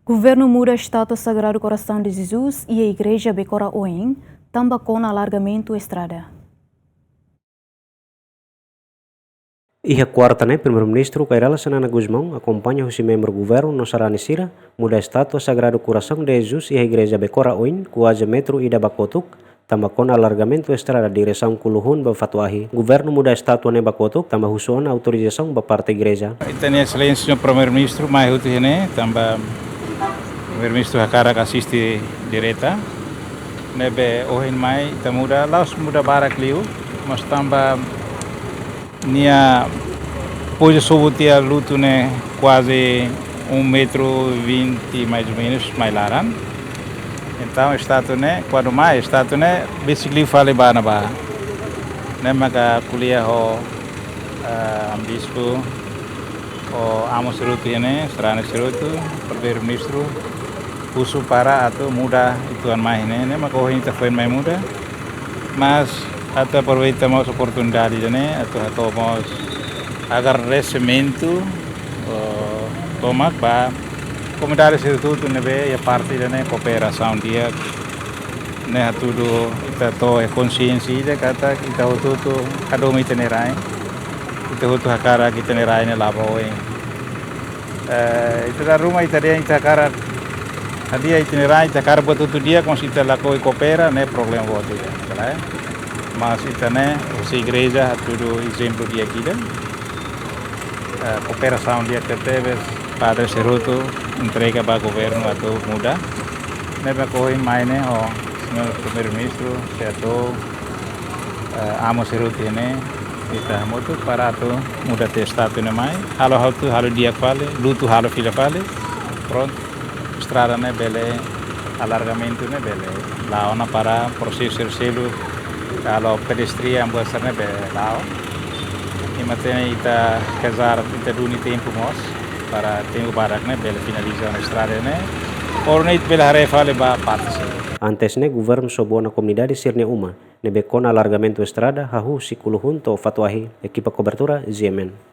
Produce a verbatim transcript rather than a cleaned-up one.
Governu muda estátua Sagrado Coração de Jesus iha Igreja Becora Oin, tanba kona alargamentu estrada. Iha kuarta ne'e, Primeiru-Ministru Kay Rala Xanana Gusmão akompaña husi membru governu no sarani sira muda estátua Sagrado Coração de Jesus iha Igreja Becora Oin, kuaze metru ida ba kotuk, tanba kona alargamentu estrada diresaun Kuluhun ba Fatuahi. Governu muda estátua ne'e ba kotuk, tanba husu ona autorizasaun ba parte igreja. Ita-nia Exelénsia Señór Primeiru-Ministru mai hotu iha ne'e, tanba Primeiru-Ministru hakarak asiste direta. Ne'ebé ohin mai ita muda, la'ós muda barak liu, mas tanba nia pois sobu tiha lutu ne'e kuaze um metro e vinte, mais ou menos, mai laran. Entaun, estátua ne'e, kuandu mai, estátua ne'e besik liu fali ba ne'ebá. Ne'e maka ko'alia ho, eh, Amu Bispu, ho amu sira hotu iha ne'e, sarani sira hotu, Primeiru-Ministru husu para atu muda uitoan mai ne'e, ne'e maka ohin ita foin mai muda. Mas atu aproveita mós oportunidade ida-ne'e atu hato'o mós agradesimentu, eh, tomak ba komunidade sira hotu ne'ebé iha parte ida-ne'e kooperasaun di'ak ne'e hatudu ita to'o iha konsiénsia ida katak ita hotu-hotu hadomi ita-nia rain. Ita hotu hakarak ita-nia rain ne'e la'o ba oin. Eh, ita dala ruma ita dehan ita hakarak hadi'a ita-nia rain, ita hakarak buat hotu di'ak, mas ita lakohi koopera, ne'e problema boot ida, tá bem? Mas ita ne'e, husi igreja hatudu ezemplu di'ak ida. Eh, kooperasaun di'ak tebes, padre sira hotu entrega ba governu atu muda. Ne'ebé ohin mai ne'e ho Señór Primeiru-Ministru, sira hotu, eh, amu sira hotu iha ne'e, ita hamutuk para atu muda tiha estátua ne'e mai. Halo hotu, halo di'ak fali, lutu halo fila fali. Prontu, estrada ne'e bele, alargamentu ne'e bele la'o ona para prosesu sira seluk, halo pedestrian buat sira ne'e bele la'o. I matenek ita kezar, ita duni tempu mós, para tempu badak ne'e bele finaliza ona estrada ne'e. Ohin ne'e ita bele haree fali ba parte seluk. Antes ne'e, governu sobu ona komunidade sira-nia uma ne'ebé kona alargamentu estrada hahú husi Kuluhun to'o Fatuahi. Ekipa kobertura, G M N.